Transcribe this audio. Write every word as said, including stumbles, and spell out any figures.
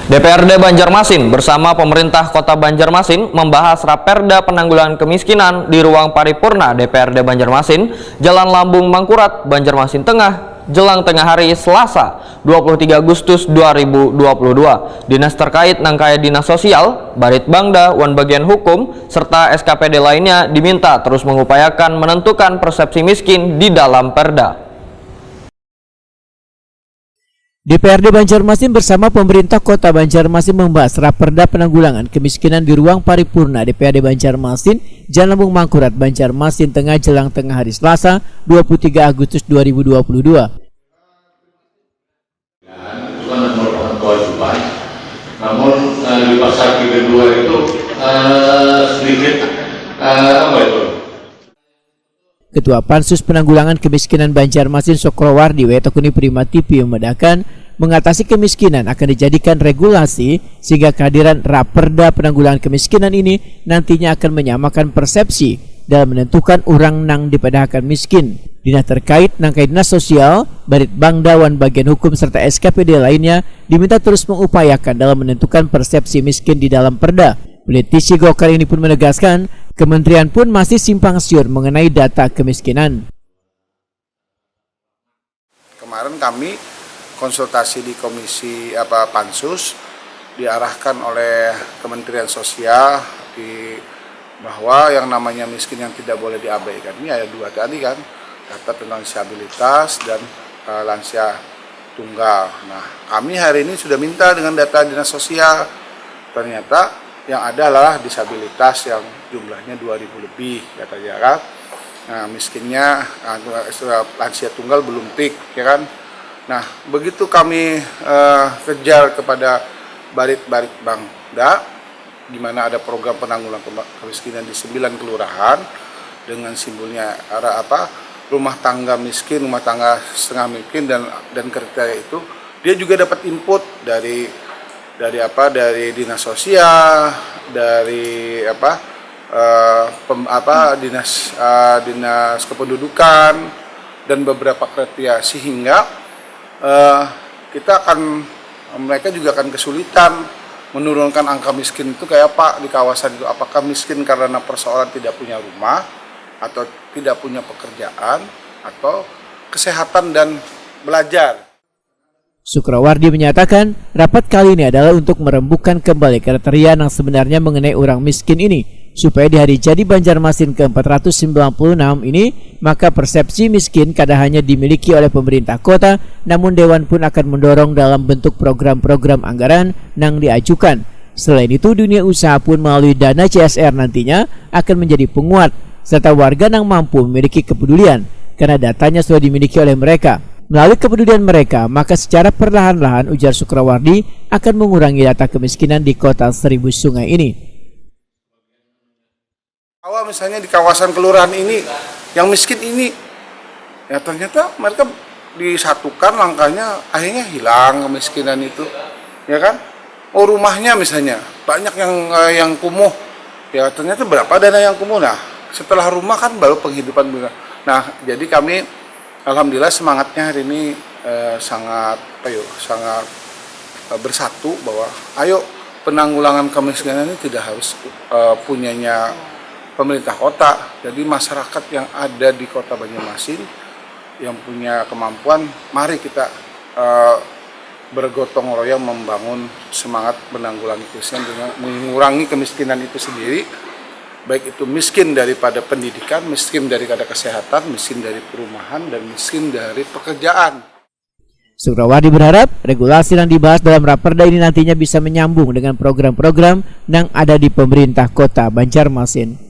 D P R D Banjarmasin bersama pemerintah kota Banjarmasin membahas Raperda Penanggulangan Kemiskinan di ruang paripurna D P R D Banjarmasin, Jalan Lambung Mangkurat, Banjarmasin Tengah, jelang tengah hari Selasa, dua puluh tiga Agustus dua ribu dua puluh dua. Dinas terkait nangkaya Dinas Sosial, Barit Bangda, wan Bagian Hukum, serta S K P D lainnya diminta terus mengupayakan menentukan persepsi miskin di dalam perda. D P R D Banjarmasin bersama pemerintah kota Banjarmasin membahas Raperda Penanggulangan Kemiskinan di ruang paripurna D P R D Banjarmasin, Jalan Lambung Mangkurat, Banjarmasin Tengah, jelang tengah hari Selasa, dua puluh tiga Agustus dua ribu dua puluh dua. Itu kan merupakan kewajiban. Namun eh, di pasal tiga dua itu eh, sedikit eh, apa itu? Ketua Pansus Penanggulangan Kemiskinan Banjarmasin Sukrowardi W Tekuni Prima T V membedakan, mengatasi kemiskinan akan dijadikan regulasi sehingga kehadiran Raperda Penanggulangan Kemiskinan ini nantinya akan menyamakan persepsi dalam menentukan orang nang dipedahakan miskin. Dinas terkait nangkaya Dinas Sosial, Barit Bangda wan Bagian Hukum serta S K P D lainnya diminta terus mengupayakan dalam menentukan persepsi miskin di dalam perda. Politisi Golkar ini pun menegaskan, kementerian pun masih simpang siur mengenai data kemiskinan. Kemarin kami konsultasi di komisi apa pansus diarahkan oleh Kementerian Sosial di bahwa yang namanya miskin yang tidak boleh diabaikan ini ada dua tadi kan, data tentang disabilitas dan uh, lansia tunggal. Nah, kami hari ini sudah minta dengan data dinas sosial. Ternyata yang ada adalah disabilitas yang jumlahnya dua ribu lebih kata dia kan. Nah, miskinnya uh, lansia tunggal belum tik ya kan. Nah, begitu kami uh, kejar kepada barit-barit Bangda di mana ada program penanggulangan kemiskinan di sembilan kelurahan dengan simbolnya arah apa rumah tangga miskin, rumah tangga setengah miskin dan dan kriteria itu dia juga dapat input dari dari apa dari dinas sosial, dari apa eh, pem, apa dinas eh, dinas kependudukan dan beberapa kriteria sehingga eh, kita akan mereka juga akan kesulitan menurunkan angka miskin itu kayak apa di kawasan itu apakah miskin karena persoalan tidak punya rumah atau tidak punya pekerjaan atau kesehatan dan belajar. Sukrawardi menyatakan, rapat kali ini adalah untuk merembukan kembali kriteria yang sebenarnya mengenai orang miskin ini, supaya di hari jadi Banjarmasin ke-empat ratus sembilan puluh enam ini, maka persepsi miskin kada hanya dimiliki oleh pemerintah kota, namun dewan pun akan mendorong dalam bentuk program-program anggaran yang diajukan. Selain itu, dunia usaha pun melalui dana C S R nantinya akan menjadi penguat, serta warga yang mampu memiliki kepedulian, karena datanya sudah dimiliki oleh mereka. Melalui kepedulian mereka, maka secara perlahan-lahan ujar Sukrawardi akan mengurangi data kemiskinan di kota Seribu Sungai ini. Awal misalnya di kawasan kelurahan ini, yang miskin ini, ya ternyata mereka disatukan langkahnya, akhirnya hilang kemiskinan itu, ya kan? Oh rumahnya misalnya banyak yang eh, yang kumuh, ya ternyata berapa dana yang kumuh, nah setelah rumah kan baru penghidupan. Nah jadi kami Alhamdulillah semangatnya hari ini eh, sangat apa yuk sangat eh, bersatu bahwa ayo penanggulangan kemiskinan ini tidak harus eh, punyanya pemerintah kota, jadi masyarakat yang ada di kota Banjarmasin yang punya kemampuan, mari kita eh, bergotong royong membangun semangat menanggulangi kemiskinan dengan mengurangi kemiskinan itu sendiri, baik itu miskin daripada pendidikan, miskin daripada kesehatan, miskin dari perumahan, dan miskin dari pekerjaan. Sukrawardi berharap regulasi yang dibahas dalam raperda ini nantinya bisa menyambung dengan program-program yang ada di pemerintah kota Banjarmasin.